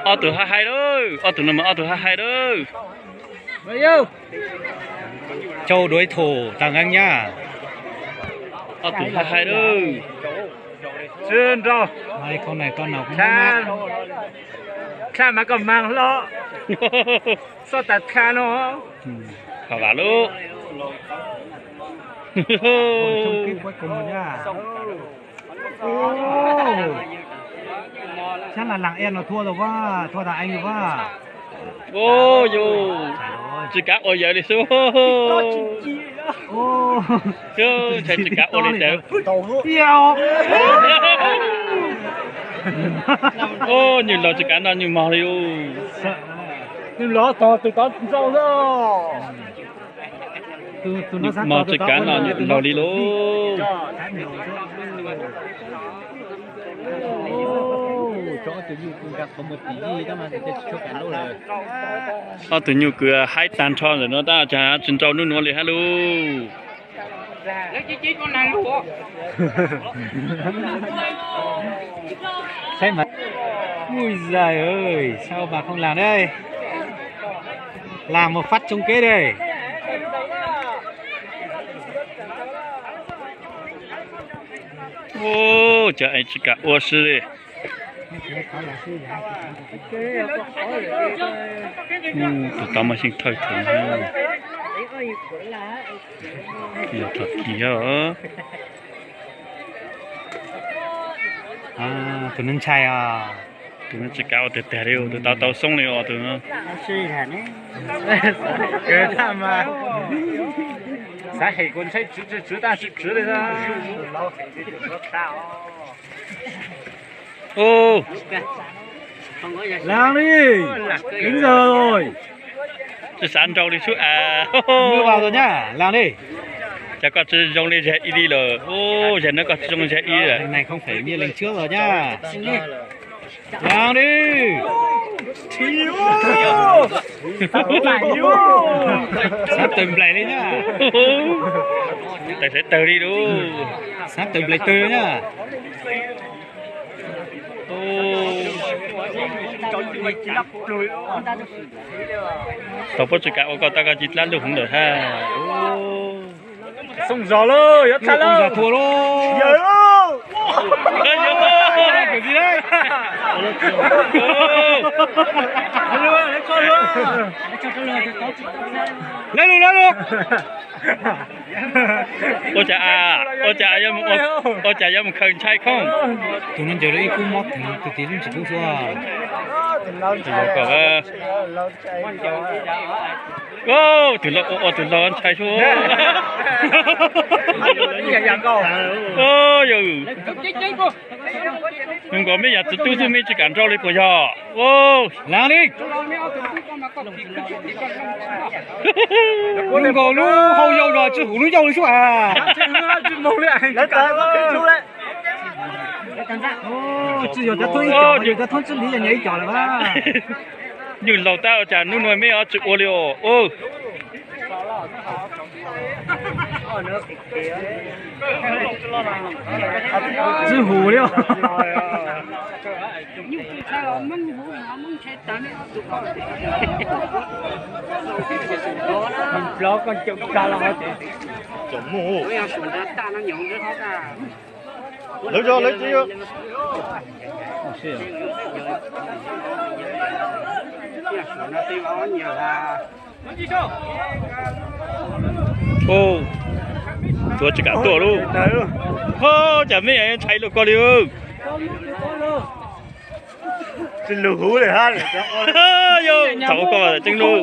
Ob tug haj hais lawm, ob tug no mas ob tug haj hais lawm. Châu đối thủ Tào Ngăn nhá. Ob tug haj hais lawm. Tsis nrau. Khab mas koj mag hlo. Xob tas khab no. Kho vam lub. Sab las las ej no thua tau, thua tas eeg tau. Yus tsis kav ua yawg li xwb. Ntshai tsis kav ua li cas. Nyuj laus tsis kav noj nyuj mog li. Nyuj laus tog tus tod nrau xwb. Mog tsis kav noj nyuj laus li lauj. Ob tug nyuj kws haib tag nrho ntawm no tab tsis nrau nub nuav li hab lauj. Ui giời ơi, sao mà không làm đây? Làm một phát chung kết đây. Ua cas es tsis kam ua si li. Tus tod mas xyeej thawj thawm. Yog tog kis os. Tus no ntshai os. Tus no tsis kav ua tiag tiag li, tus tod tau xoob li os tus no. Xav hem kuas ntshai tswv tswv tswv tab tswv tswv li. Lam li, đến giờ rồi. Tsis xav nrau li sub as. Nyuj laus tau nyab, lam li. Cas koj tsis zoo li zag ib li lawm? Zag no koj tsis zoo li zag ib lawm. Này không phải như lần trước rồi nhá. Lam li. Sab tawg nplaim li nyab. Tawg sab tawg li lub. Sab tawg nplaim tawg nyab. Tau puab tsis kav ua koj tab koj ci dlab lug heev lawm hab. Xoo zog lawm, yuav txhaj lawm. Thua lawm. Lawv lug, lawv lug. Ua cas, ua cas, ua cas yuav mus khaws ntshai khoob. Tus no ncaws lub ib kub mob theev tus tis lub ntsis kub xwb. Tus laug ua ua tus laug ntshai xwb. Yog nkaus mej yam txiv tub xwb mej tsis kam nrau li puas yog? Lav li. Zoo nkaus lub hau yau zog tsis hum lub yau li xwb as. Tsis yog cov thoob ib co, cov thoob tsib li yog nyias ib co lawm. Nyuj laus tab ua cas hnub no mej tsis ua li os. Tsis hum li os. Lawv zog lawv tsis yog. Tuav tsis kam tuaj lauj. Ho, cas mej ntshai luaj koj li. Yog thaum koj tseeb lauj.